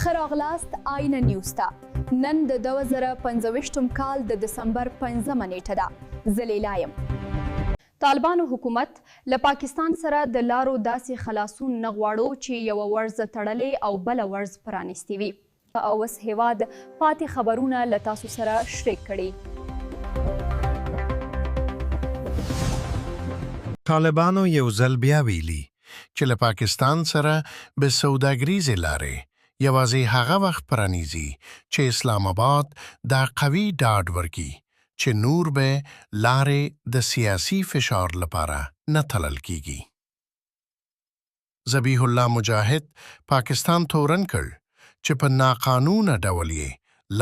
ښه راغلاست آینه نیوز ته. نن د 2025 کال د دسمبر پنځمه نېټه ده. زه لیلا یم. طالبانو حکومت، له پاکستان سره د لارو داسې خلاصون نه غواړو چې یوه ورځ تړلې او بله ورځ پرانیستې وي. اوس هېواد پاتې خبرونه له تاسو سره شریک کړي. طالبانو یو ځل بیا ویلي، چې له پاکستان سره به سوداګریزې لارې یوازې هغه وخت پرانیزي چې اسلام اباد دا قوي ډاډ ورکړي چې نور به لارې د سیاسي فشار لپاره نه تړل کېږي. ذبیح الله مجاهد پاکستان تورن کړ چې په ناقانونه ډول یې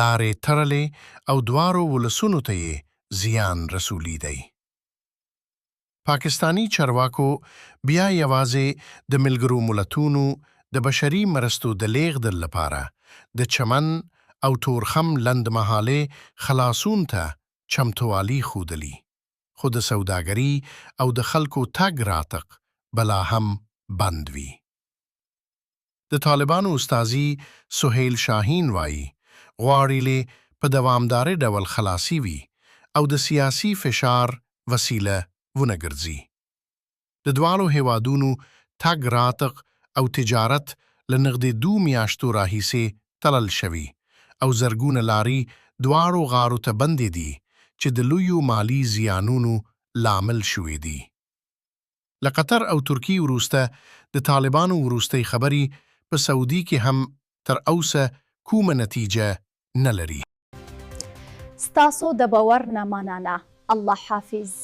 لارې تړلې او دواړو ولسونو ته یې زیان رسولی دی. پاکستاني چارواکو بیا یوازې د ملګروملتونو د بشري مرستو د لېږد لپاره د چمن او تورخم لندمهالې خلاصون ته چمتوالي ښودلي، خو د سوداګري او د خلکو تګ راتق به لا هم بند وي. د طالبانو استازي سهیل شاهین وايي، غواړي لې په دوامداره ډول خلاصي وي او د سیاسي فشار وسیله ونه ګرځي. د دواړو هېوادونو تګ راتق او تجارت له نږدې دوو میاشتو راهیسې تړل شوی او زرګونه لاري دواړو غاړو ته بندې دي چې د لویو مالي زیانونو لامل شوې دي. له قطر او ترکیې وروسته د طالبانو وروستۍ خبري په سعودي کې هم تر اوسه کومه نتیجه نه لري. ستاسو د باور نه مننه. الله حافظ.